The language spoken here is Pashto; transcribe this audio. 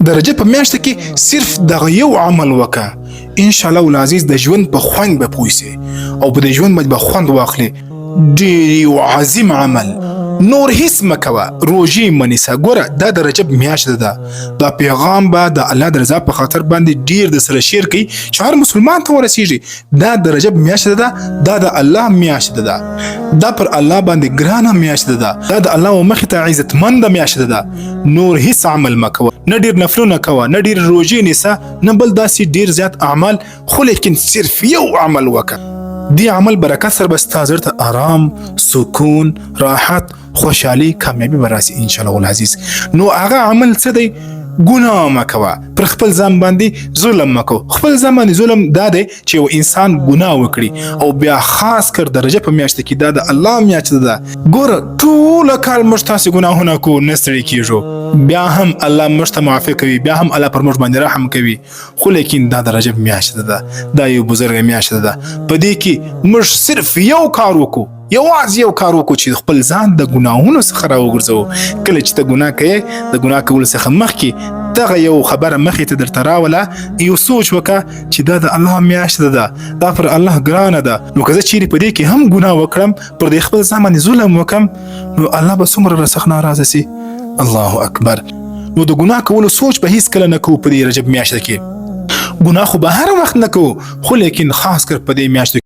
د رجب په میاشت کې صرف دغه یو عمل وکړه، ان شاء الله العزیز د ژوند په خوند به پوه سې او په دې ژوند باندې به خوند واخلې. ډېر یو عظیم عمل، نور هیڅ مه کوه، روژې مه نیسه. ګوره، دا د رجب میاشت ده، دا پیغام به د الله د رضا په خاطر باندې ډیر د سره شیر کوي چې هر مسلمان ته ورسیږي. دا د رجب میاشت ده، دا د الله میاشت ده، دا پر الله باندې ګرانه میاشت ده، دا د الله مخې ته عزتمنده میاشت ده. نور هیڅ عمل مه کوه، نه ډیر نفلونه کوه، نه ډیر روژې نیسه، نه بل داسې ډیر زیات اعمال، خو لیکن صرف یو عمل وکړه. دې عمل برکت سره به ستا زړه ته آرام، سکون، راحت، خوشحالي، کامیابي به راسي ان شاء الله العزیز. نو هغه عمل څه دی؟ ګناه مه کوه، پر خپل ځان باندې ظلم مه کوه. خپل ځان باندې ظلم دا دی چې یو انسان ګناه وکړي، او بیا خاص کر د رجب په میاشت کې، دا د الله میاشت ده. ګوره، ټوله کال موږ تاسې ګناهونه کوو، نه ستړي کېږو، بیا هم الله موږ ته معافي کوي، بیا هم الله پر موږ باندې رحم کوي، خو لیکن دا د رجب میاشت ده، دا یو بزرګه میاشت ده. په دې کې موږ صرف یو کار وکړو، یوازې یو کار وکړو چې خپل ځان د ګناهونو څخه راوګرځوو. کله چې ته ګناه کوې، د ګناه کولو څخه مخکې دغه یو خبره مخې ته درته راوله، یو سوچ وکړه چې دا د الله میاشت ده، دا پر الله ګرانه ده، نو که زه چیرې په دې کې هم ګناه وکړم، پر دې خپل ځان باندې ظلم وکړم، نو الله به څومره راڅخه ناراضه سي. الله اکبر. نو د ګناه کولو سوچ به هیڅ کله نه کوو په دې رجب میاشت کې. ګناه خو به هر وخت نه کوو، خو لیکن خاص کر په دې میاشت.